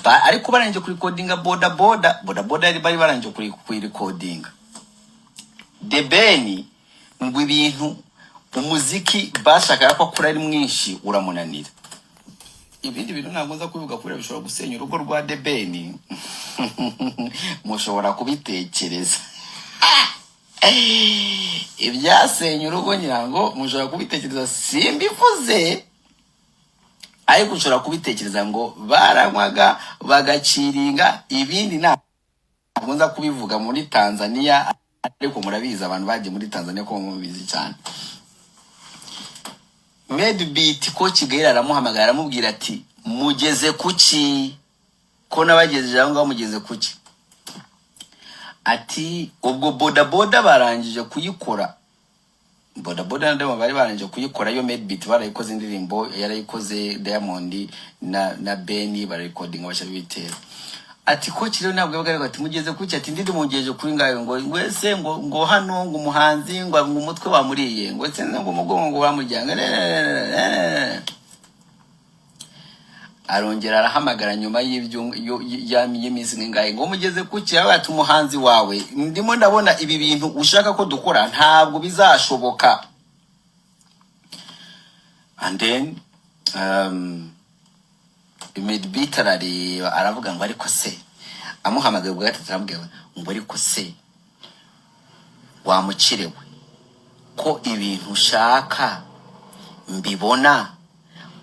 Ariko barangije kurikodinga Boda Boda. Boda Boda yari bari barangije kuyirekodinga. The Ben ngo ibintu umuziki bashakaga ko akora ari mwinshi uramunanira. Ibindi bintu ntabwo nza kubivuga kubera bishobora gusenya urugo rwa The Ben. Mushobora kubitekereza ibyasenya urugo, ngira ngo mushobora kubitekereza, simbivuze, ariko ushobora kubitekereza ngo baranywaga bagaciringa. Ibindi ntabwo nza kubivuga muri Tanzania, ariko murabizi, abantu bagiye muri Tanzania ko mubizi cyane. Madebeat ko Kigali aramuhamagara, aramubwira ati: "Mugeze kuki? Ko nabagejeje aho ngaho, mugeze kuki?" Ati ubwo Boda Boda barangije kuyikora. Boda Boda na Diamond bari barangije kuyikora yo. Madebeat barayikoze, indirimbo yarayikoze, Diamond na Benny barayikodinga, bashyira ibitero. Ati ko rero ntabwo yabaga, ati: "Mugeze kuki?" Ati: "Ndi mugejeje kuri ngayo." Ngo wese ngo hano ngo umuhanzi ngo umutwe wamuriye, ngo se ngo umugongo ngo wamujyanga. Arongera arahamagara nyuma y'ibyo y'iminsi nk'ingahe ngo: "Mugeze kuki?" Ati: "Umuhanzi wawe ndimo ndabona ibi bintu ushaka ko dukora ntabwo bizashoboka." And then Madebeat arareba, aravuga ngo: "Ariko se?" Amuhamagaye ubwa gatatu, aramubwira ngo: "Ariko se wamukirewe, ko ibintu ushaka mbibona,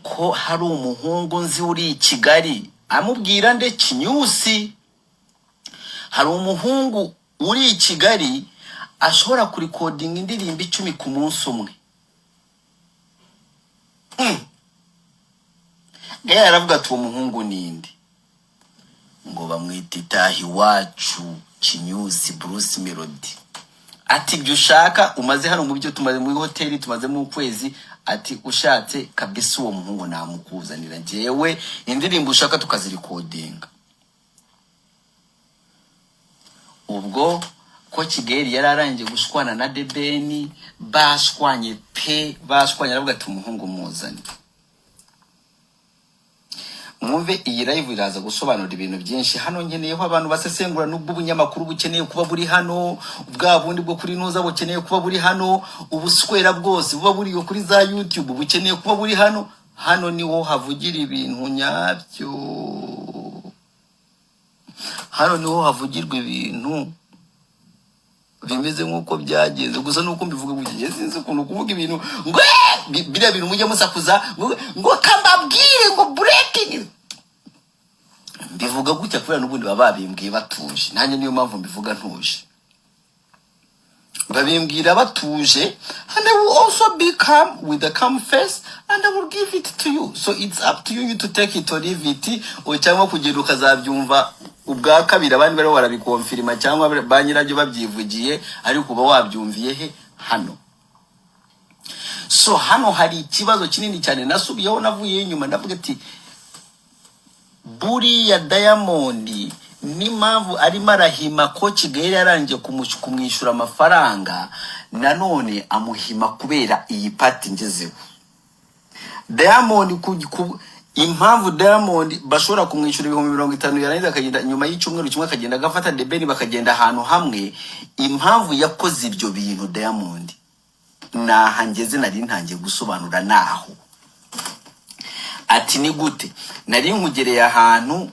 ko hari umuhungu nzi uri i Kigali?" Amubwira nde? Kinyusi. "Hari umuhungu uri i Kigali ashobora kurikodinga indirimbo 10 ku munsi umwe." Gael aravuga ati: "Uwo muhungu ninde?" Ngo bamwita Itaha Iwacu Kinyusi Bruce Melody. Ati: "Ibyo ushaka umaze hano, mu byo tumaze muri hoteli, tumazemo ukwezi." Ati: "Ushatse kabisa uwo muhungu namukuzanira njyewe, indirimbo ushaka tukazirikodinga." Ubwo ko Kigali yari arangije gushwana na The Ben, bashwanye pe, bashwanye, aravuga ati: "Umuhungu muzane." Mwumve, iyi live iraza gusobanura ibintu byinshi. Hano nkeneyeho abantu basesengura, nubwo ubunyamakuru bukeneye kuba buri hano, bwa bundi bwo kuri nuza bukeneye kuba buri hano, ubuswera bwose buba buri kuri za YouTube bukeneye kuba buri hano. Hano niho havugira ibintu nyabyo, hano niho havugirwa ibintu bimeze nk'uko byagenze. Gusa nuko mbivuga gutya, sinzi ukuntu kuvuga ibintu ngo biriya bintu mujya musakuza ngo kambabwire ngo breaking. Mbivuga gutya kubera n'ubundi baba babimbwiye batuje. Nanjye niyo mpamvu mbivuga ntuje, babimbwira batuje. And I will also be calm with a calm face and I will give it to you. So it's up to you to take it or leave it, or cyangwa kugenda ukazabyumva ubwa kabiri abandi bariho barabikonfirima cyangwa ba nyirabyo babyivugiye. Ariko uba wabyumviye he? Hano. So hano hari ikibazo kinini cyane. Nasubiyeho, navuyeyo inyuma, ndavuga ati buriya Diamond n'impamvu arimo arahima ko Kigali yarangije kumwishyura amafaranga, nanone amuhima kubera iyi part ngezeho. Diamond impamvu Diamond bashobora kumwishyura 50,000, yarangiza akagenda nyuma y'icyumweru kimwe akagenda agafata The Ben bakagenda ahantu hamwe, impamvu yakoze ibyo bintu Diamond, naha ngeze nari ntangiye gusobanura. Naho ati: "Ni gute nari nkugereye ahantu?"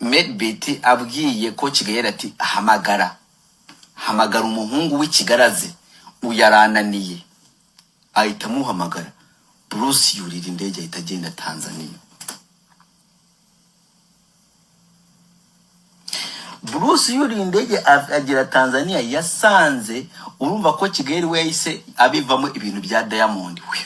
Madebeat abwiye ko Kigali ati: "Hamagara, hamagara umuhungu w'ikigaraze uyarananiye." Ahita amuhamagara, Bruce yurira indege ahita agenda Tanzania. Bruce yuriye indege agera Tanzania, yasanze, urumva ko Kigali we yahise abivamo ibintu bya Diamond we.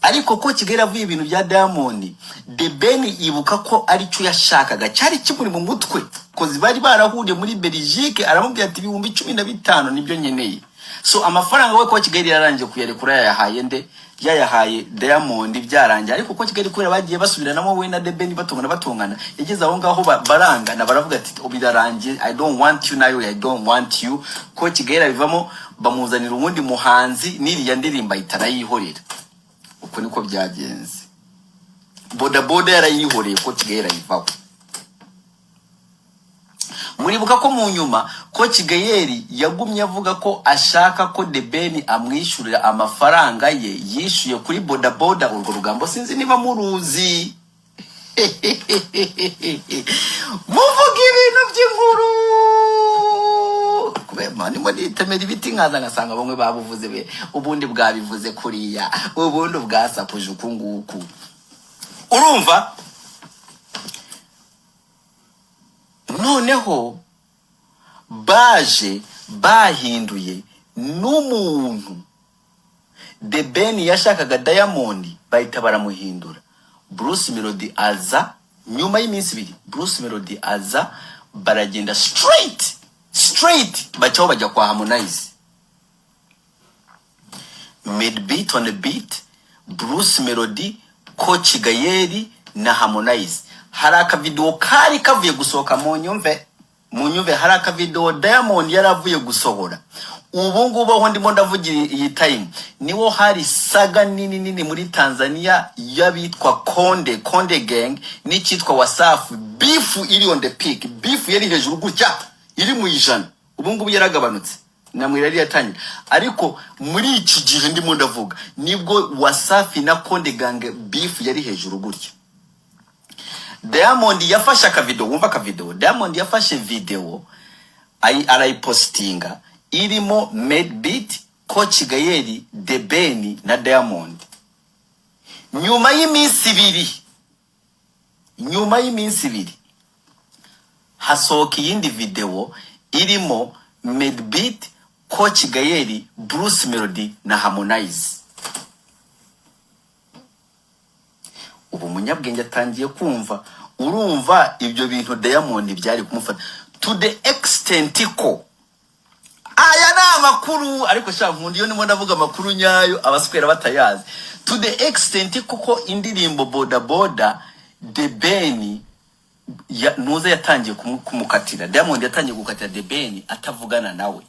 Ariko ko Kigali avuye ibintu bya Diamond, The Ben ibuka ko aricyo yashakaga, cyari kimuri mu mutwe, kozi bari barahuriye muri Belgique, aramubwira ati: "15,000 nibyo nkeneye." So amafaranga we ko Kigali yarangije kuyarekura, yayahaye nde? Yayahaye Diamond, byarangiye. Ariko ko Kigali kubera bagiye basubiranamo we na The Ben, batongana batongana, yageze aho ngaho barangana, baravuga ati: "Birarangiye, I don't want you nayo, I don't want you." Ko Kigali abivamo, bamuzanira uwundi muhanzi, n'iriya ndirimbo ahita arayihorera. Uko niko byagenze. Boda Boda yarayihoreye, ko Kigali arayivaho. Muribuka ko mu nyuma Coach Gael yagumye avuga ko ashaka ko The Ben amwishyurira amafaranga ye yishyuye kuri Boda Boda. Urwo rugambo sinzi niba muruzi. Muvuga ibintu by'inkuru kubera ndimo nitemera ibiti, nkaza ngasanga bamwe babuvuze be, ubundi bwabivuze kuriya, ubundi bwasakuje uku nguku. Urumva noneho baje bahinduye n'umuntu The Ben yashakaga Diamond, bahita baramuhindura. Bruce Melody aza nyuma y'iminsi 2, Bruce Melody aza, baragenda straight straight, bacaho bajya kwa Harmonize. Made beat on the beat, Bruce Melody, Coach Gael na Harmonize. Hari akavideo kari kavuye gusohoka, mu nyumve, mu nyumve, hari akavideo Diamond yari avuye gusohora. Ubu ngubu aho ndimo ndavugira iyi time, niwo hari saga nini nini muri Tanzania y'abitwa Konde, Konde Gang n'icyitwa Wasafi. Beef iri on the peak, beef yari hejuru gutya, iri mu 100. Ubu ngubu yaragabanutse, namwe yari yatangira, ariko muri iki gihe ndimo ndavuga nibwo Wasafi na Konde Gang beef yari hejuru gutya. Diamond yafashe akavideo, wumva akavideo, Diamond yafashe video arayipostinga irimo Madebeat, Coach Gael, The Ben na Diamond. Nyuma y'iminsi 2, nyuma y'iminsi 2 hasohoka iyindi video irimo Madebeat, Coach Gael, Bruce Melody na Harmonize. Ubu umunyabwenge atangiye kumva. Urumva ibyo bintu Diamond byari kumufata to the extent ko aya ni amakuru, ariko sha nkunda iyo ndimo ndavuga amakuru nyayo abaswera batayazi, to the extent kuko indirimbo Boda Boda The Ben ya, nuza yatangiye kumukatira. Diamond yatangiye gukatira The Ben atavugana nawe,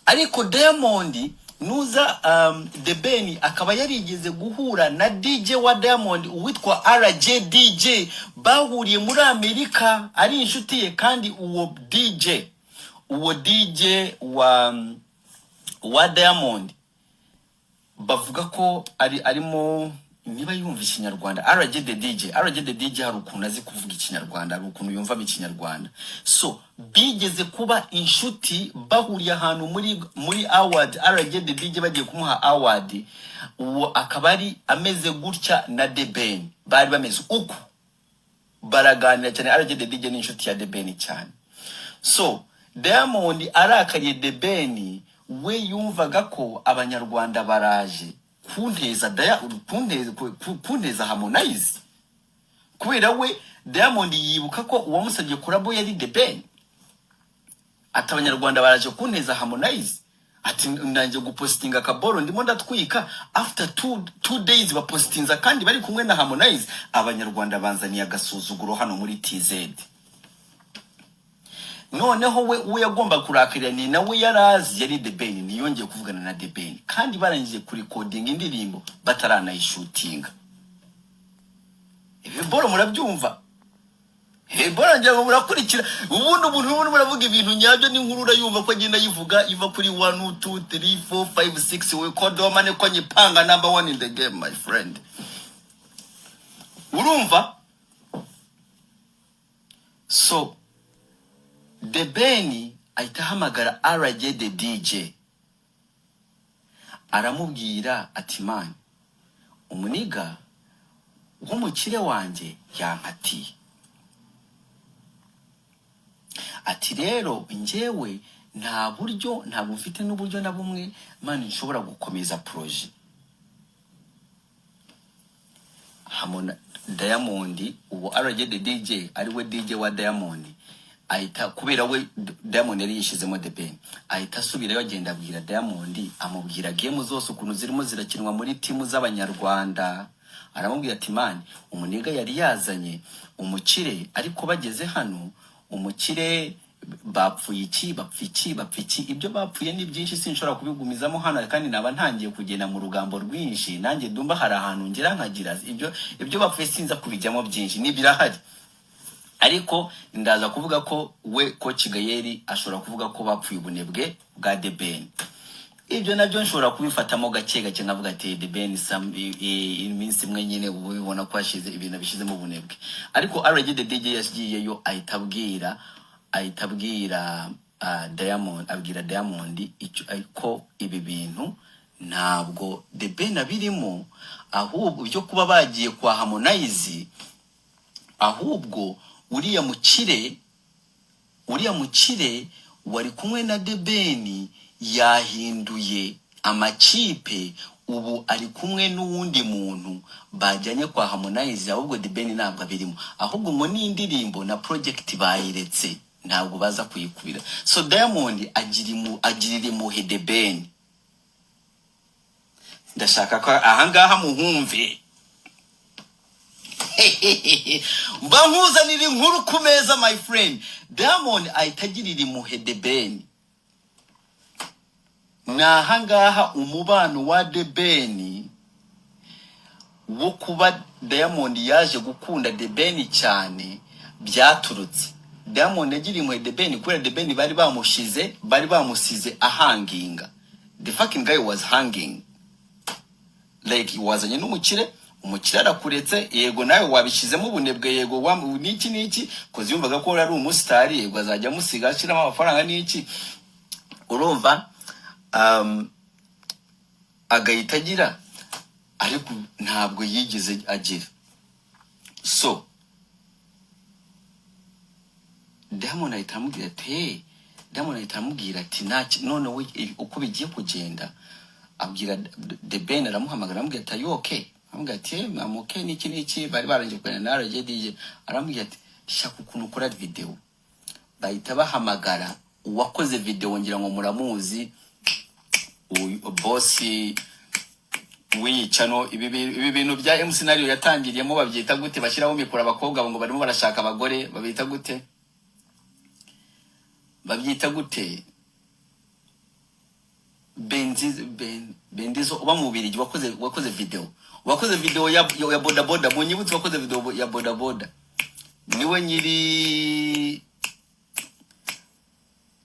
ariko Diamond nuza The Ben akaba yarigeze guhura na DJ wa Diamond uwitwa RJ DJ, bahuriye muri Amerika ari inshuti ye, kandi uwo DJ, uwo DJ wa Diamond bavuga ko ari arimo niba yumva Ikinyarwanda. RJ the DJ, RJ the DJ hari ukuntu azi kuvuga Ikinyarwanda, hari ukuntu yumvamo Ikinyarwanda. So bigeze kuba inshuti, bahuriye ahantu muri award, RJ the DJ bagiye kumuha award, uwo akaba ari ameze gutya na The Ben, bari bameze uku, baraganira cyane. RJ the DJ ni inshuti ya The Ben cyane. So Diamond arakariye The Ben, we yumvaga ko abanyarwanda baraje kunteza Daya, kunteza Harmonize, kubera we Diamond yibuka ko uwamusabye collabo yari The Ben. Ati abanyarwanda baraje kunteza Harmonize, ati nanjye gupostinga akaboro ndimo ndatwika, after 2 days bapostinza kandi bari kumwe na Harmonize, abanyarwanda banzaniye agasuzuguro hano muri TZ. Noneho we uwo yagomba kurakarira ni nawe yarazi yari The Ben, ntiyongeye kuvugana na The Ben, kandi barangije kurikodinga indirimbo bataranayishutinga. Ibi boro murabyumva, boro ngira ngo murakurikira. Ubundi umuntu ubundi muravuga ibintu nyabyo n'inkuru urayumva ko agenda ayivuga iva kuri 1 2 3 4 5 6. We kodoma niko nyipanga, number one in the game, my friend. Urumva, so The Ben ahita ahamagara RJ the DJ, aramubwira ati man, umuniga w'umukire wanjye yankatiye, ati rero njyewe nta buryo, ntabwo mfite n'uburyo na bumwe man nshobora gukomeza projet. Hamona Diamond, uwo RJ the DJ ari we DJ wa Diamond, ahita kubera we Diamond yari yishizemo The Ben, ahita asubirayo agenda abwira Diamond, amubwira game zose ukuntu zirimo zirakinwa muri timu z'abanyarwanda. Aramubwira ati man, umuniga yari yazanye umukire, ariko bageze hano umukire bapfuye iki, bapfa iki, bapfa iki, ibyo bapfuye ni byinshi, sinshobora kubigumizamo hano, kandi naba ntangiye kugenda mu rugambo rwinshi, nanjye ndumva hari ahantu ngira nkagira ibyo bapfuye, sinza kubijyamo byinshi, ni birahari. Ariko ndaza kuvuga ko we Coach Gael ashobora kuvuga ko bapfuye ubunebwe bwa The Ben. Ibyo nabyo nshobora kubifatamo gake gake, nkavuga ati The Ben iminsi imwe nyine ubu ubibona ko yashize ibintu abishyizemo ubunebwe. Ariko RG the DJ yagiyeyo, ahita abwira Diamond, abwira Diamond icyo ko ibi bintu ntabwo The Ben abirimo, ahubwo ibyo kuba bagiye kwa Harmonize, ahubwo uriya mukire wari kumwe na The Ben yahinduye amakipe, ubu ari kumwe n'uwundi muntu bajyanye kwa Harmonize. Ahubwo The Ben ntabwo abirimo, ahubwo ngo n'indirimbo na project bayiretse, ntabwo baza kuyikubira. So Diamond agirira impuhwe The Ben. Ndashaka ko ahangaha muhumve, mba nkuzanira inkuru ku meza, my friend. Diamond ahita agirira impuhwe The Ben. Ni ahangaha umubano wa The Ben wo kuba Diamond yaje gukunda The Ben cyane byaturutse. Diamond yagiriye impuhwe The Ben kubera The Ben bari bamusize ahanginga. The fucking guy was hanging, like wazanye n'umukire, umukire arakuretse, yego nawe wabishyizemo ubunebwe, yego niki niki, koze yumvaga ko ari umusitari, yego azajya amusiga ashyiramo amafaranga niki, urumva, agahita agira, ariko ntabwo yigeze agira. So Diamond ahita amubwira ati, "Hey." Diamond ahita amubwira ati none we uko bigiye kugenda, abwira The Ben, aramuhamagara, aramubwira ati, "Are you okay?" Aramubwira ati, "Hey, I'm okay," niki niki. Bari barangije kuganira na RJ DJ, aramubwira ati, "Shaka ukuntu ukora video." Bahita bahamagara uwakoze video, ngira ngo muramuzi, uyu boss w'iyi channel. Ibi bintu bya MC Nario yatangiriyemo babyita gute? Bashyiraho mikoro abakobwa ngo barimo barashaka abagore, babita gute? Babyita gute? Bendizo uba mu Bubiligi, wakoze video ya boda boda, munyibutse, wakoze video ya boda boda, niwe nyiri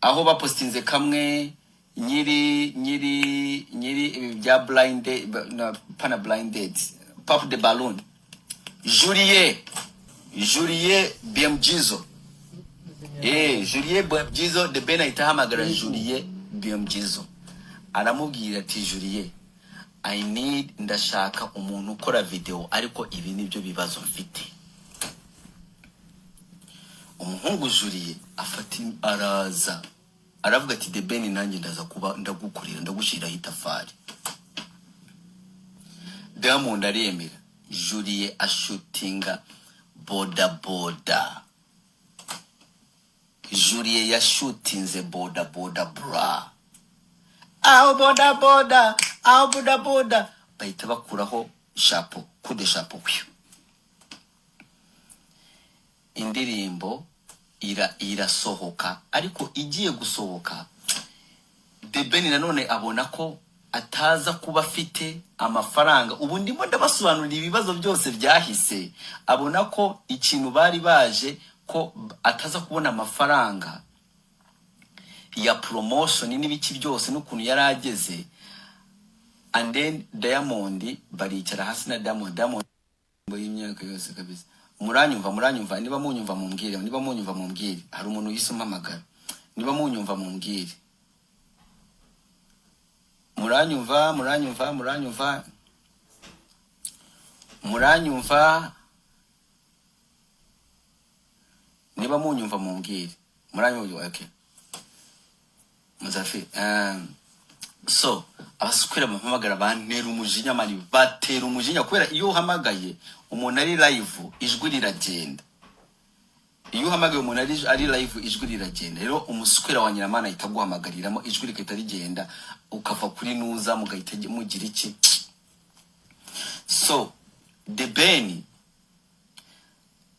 aho bapostinze kamwe, nyiri ibi bya blind na pana blind date, pop the balloon, Julie BMGizo. Julie BMGizo. The Ben ahita ahamagara Julie BMGizo, aramubwira ati, "Julie, I need, ndashaka umuntu ukora video, ariko ibi nibyo bibazo mfite." Umuhungu Julie afata araza, aravuga ati, "The Ben, nanjye ndaza kuba ndagukorera, ndagushyiriraho itafari." Diamond aremera. Julie ashutinga boda boda. Julie yashutinze boda boda bra, aho boda boda, aho boda boda, bahita bakuraho chapeau, coup de chapeau. Indirimbo irasohoka, ariko igiye gusohoka, The Ben nanone abona ko ataza kuba afite amafaranga. Ubu ndimo ndabasobanurira ibibazo byose byahise. Abona ko ikintu bari baje ko ataza kubona amafaranga ya promotion n'ibiki byose n'ukuntu yari ageze. And then Diamond baricara hasi na Diamond. Diamond y'imyaka yose kabisa. Muranyumva? Muranyumva? Niba munyumva mumbwire, niba munyumva mumbwire. Hari umuntu yise umpamagara. Niba munyumva mumbwire. Muranyumva? Muranyumva? Muranyumva? Muranyumva? Niba munyumva mumbwire. Muranyumva? Okay, Muzafi. So abaswera bampamagara bantera umujinya, man, batera umujinya kubera iyo uhamagaye umuntu ari live ijwi riragenda. Iyo uhamagaye umuntu ari live ijwi riragenda. Rero umuswera wa Nyiramana ahita aguhamagariramo, ijwi rigahita rigenda, ukava kuri nuza mugahita mugira iki. So The Ben,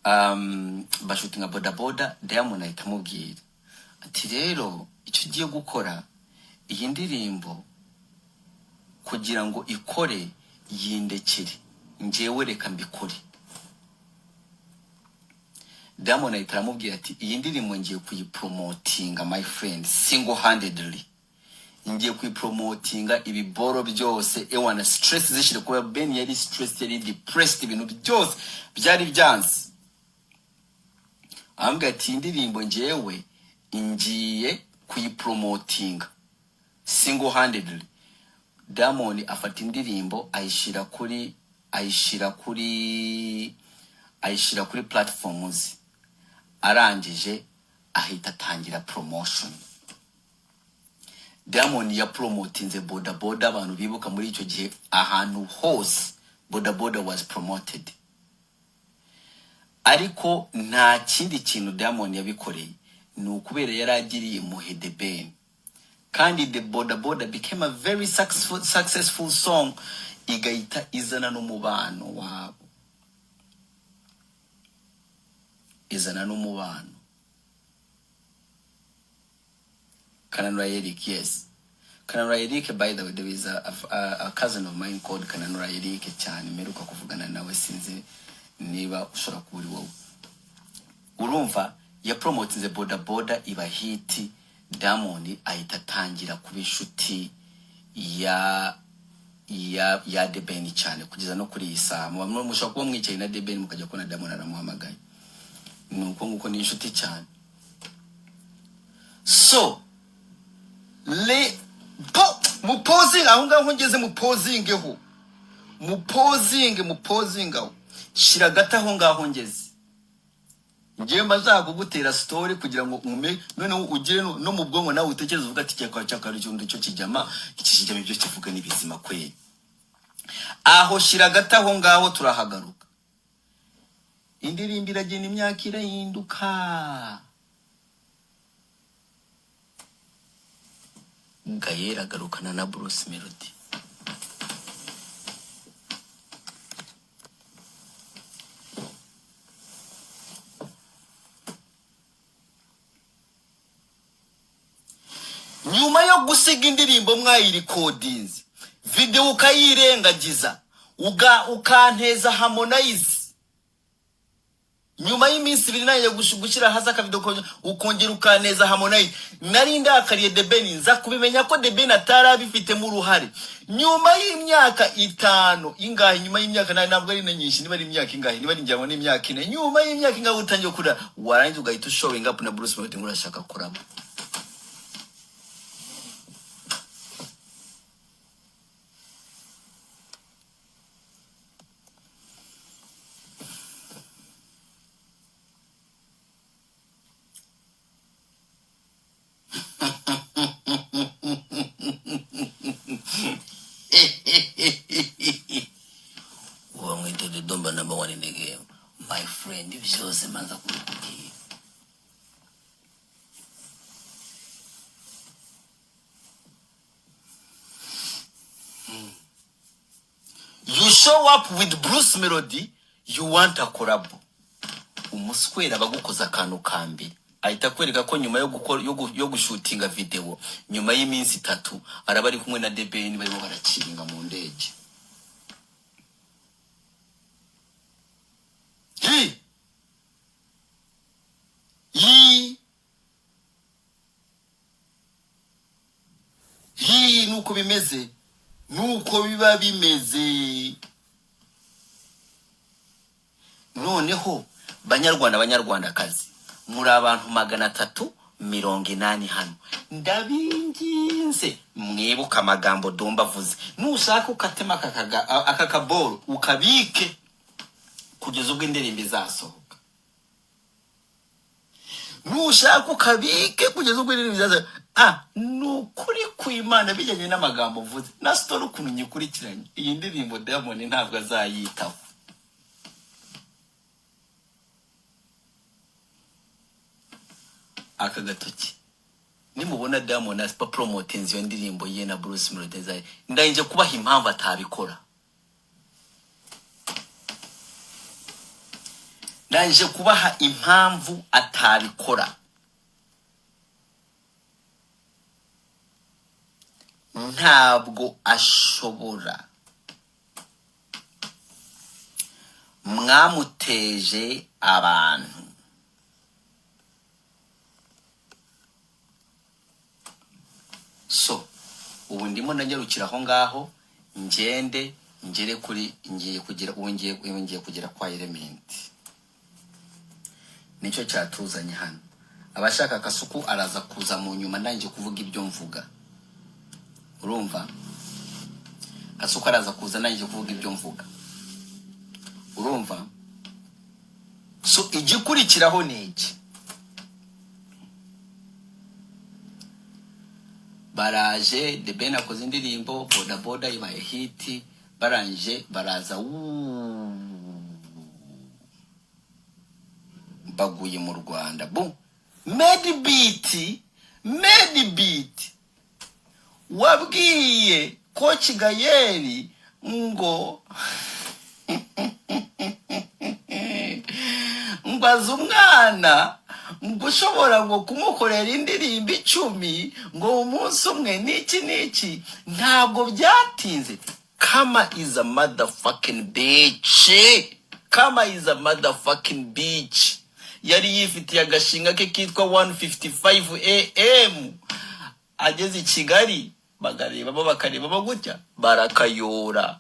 bashutinga boda boda. Diamond ahita amubwira ati, "Rero icyo ugiye gukora, iyi ndirimbo kugira ngo ikore, yindekere njyewe, reka mbikore." Diamond ahita aramubwira ati: "Iyi ndirimbo ngiye kuyipromotinga, my friend, single handedly ngiye kuyipromotinga, ibiboro byose, ewana, stress zishire." Kuba Ben yari stressed, yari depressed, ibintu byose byari byanze. Arambwira ati: "Iyi ndirimbo ngewe ngiye kuyipromotinga single handedly." Diamond afata indirimbo ayishyira kuri platforms, arangije ahita atangira promotion. Diamond yapromotinze Boda Boda. Abantu bibuka muri icyo gihe, ahantu hose Boda Boda was promoted, ariko nta kindi kintu Diamond yabikoreye, ni ukubera yari agiriye impuhwe The Ben. Kandi the Boda Boda became a very successful song, igahita izana n'umubano wabo, izana n'umubano. Kananura Eric, yes, Kananura Eric. By the way, there is a cousin of mine called Kananura Eric cyane, mperuka kuvugana nawe, sinzi niba ushobora kuba uri wowe. Urumva, yapromotinze Boda Boda, iba hit. Diamond ahita atangira kuba inshuti ya The Ben cyane, kugeza no kuri iyi saha. Mushobora kuba mwicaye na The Ben, mukajya kubona Diamond aramuhamagaye. Ni uko nguko, ni inshuti cyane. So le po mupozinge aho ngaho ngeze, mupozingeho, mupozinge, mupozinge aho, shira agati aho ngaho ngeze. Ngewe mba nshaka kugutera story kugira ngo ume noneho ugire no mu bwonko nawe utekereze, uvuga ati: "Cyakora cyakora icyo cyo kijama, iki kijama ibyo kivuga ni bizima kweli." Aho shira agati aho ngaho, turahagaruka. Indirimbo iragenda, imyaka irahinduka, Gael agarukana na Bruce Melody. Nyuma yo gusiga indirimbo mwayirikodinze, video ukayirengagiza, ukanteza Harmonize, nyuma y'iminsi 2 nanjye gushyira hasi akavido, ukongera ukaneza Harmonize. Nari ndakariye The Ben, nza kubimenya ko The Ben atari abifitemo uruhare nyuma y'imyaka 5 ingahe, nyuma y'imyaka ntabwo ari na nyinshi, niba ari imyaka ingahe, niba ari ngira ngo ni imyaka 4. Nyuma y'imyaka ingahe utangiye kurira, warangiza ugahita ushowing up na Bruce Melody ngo urashaka kurama. Uba mwita Dodoma number one in the game, my friend. Byose manza kubikubwira. You show up with Bruce Melody, you want a collab. Umuswera abagukoza akantu ka mbere, ahita akwereka ko nyuma yo gukora yo gushutinga video, nyuma y'iminsi 3 araba ari kumwe na The Ben, barimo barakiringa mu ndege. Hi! Hi! Hi! Nuko bimeze, nuko biba bimeze. Noneho banyarwanda, banyarwandakazi, muri abantu 380 hano, ndabinginze mwibuke amagambo Dumba avuze. Nushaka ukatema aka kaboro, ukabike kugeza ubwo indirimbo izasohoka. Nushaka ukabike kugeza ubwo indirimbo izasohoka. Ni ukuri kw'Imana, bijyanye n'amagambo mvuze na story ukuntu nyikurikiranye, iyi ndirimbo Diamond ntabwo azayitaho. Aka gatoki, nimubona Diamond asipa promotinze iyo ndirimbo ye na Bruce Melody, ndangije kubaha impamvu atabikora. Ndangije kubaha impamvu atabikora. Ntabwo ashobora. Mwamuteje abantu. So ubu ndimo ndanyarukira aho ngaho, ngende ngere kuri, ngiye kugera ubu, ngiye kugera kwa Element. Nicyo cyatuzanye hano. Abashaka Kasuku araza kuza mu nyuma, ndangije kuvuga ibyo mvuga. Urumva, Kasuku araza kuza ndangije kuvuga ibyo mvuga. Urumva, so igikurikiraho ni iki? Baraje, The Ben akoze indirimbo Boda Boda, ibaye hit. Barangije baraza, wuuu, baguye mu Rwanda. Bu Madebeat, Madebeat wabwiye Coach Gael ngo azi umwana, ngo ushobora ngo kumukorera indirimbo 10 ngo mu munsi umwe, n'iki n'iki. Ntabwo byatinze. Kama is a motherfucking bitch. Kama is a motherfucking bitch. Yari yifitiye agashinga ke kitwa 155 AM. Ageze i Kigali bakarebamo, bakarebamo gutya, barakayora.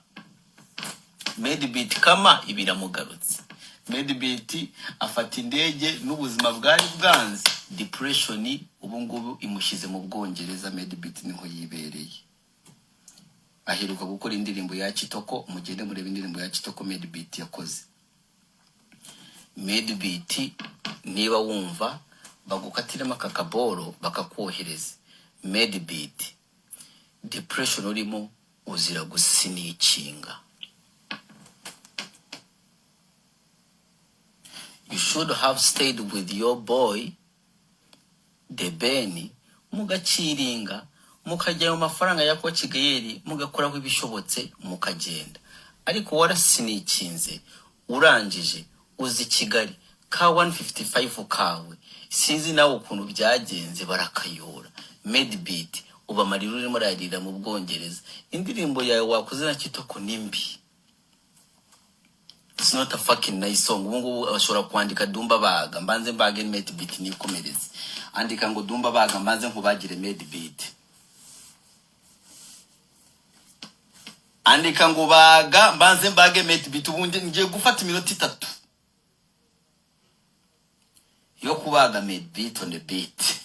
Madebeat kama ibiramugarutse. Madebeat afata indege n'ubuzima bwari bwanze, depression ubu ngubu imushyize mu Bwongereza. Madebeat niho yibereye, aheruka gukora indirimbo ya Kitoko. Mugende murebe indirimbo ya Kitoko Madebeat yakoze. Madebeat, niba wumva bagukatiremo aka kaboro bakakohereza, Madebeat, depression urimo uzira gusinikinga. You should have stayed with your boy The Ben, mugaciringa, mukajya mu mafaranga ya Coach Gael, mugakoraho ibishobotse mukagenda. Ariko warasinikinze, urangije uzi Kigali ka 155 kawe, sinzi nawe ukuntu byagenze, barakayora. Madebeat, uba amarira urimo urarira mu Bwongereza. Indirimbo yawe wakoze na Kitoko ni mbi. It's not a fucking nice song. Ubu ngubu bashobora kwandika "Dumba baga mbanze mbage Madebeat", nikomereze. Andika ngo "Dumba baga mbanze nkubagire Madebeat". Andika ngo "Baga mbanze mbage Madebeat". Ubundi ngiye gufata iminota 3 yo kubaga Madebeat on the beat.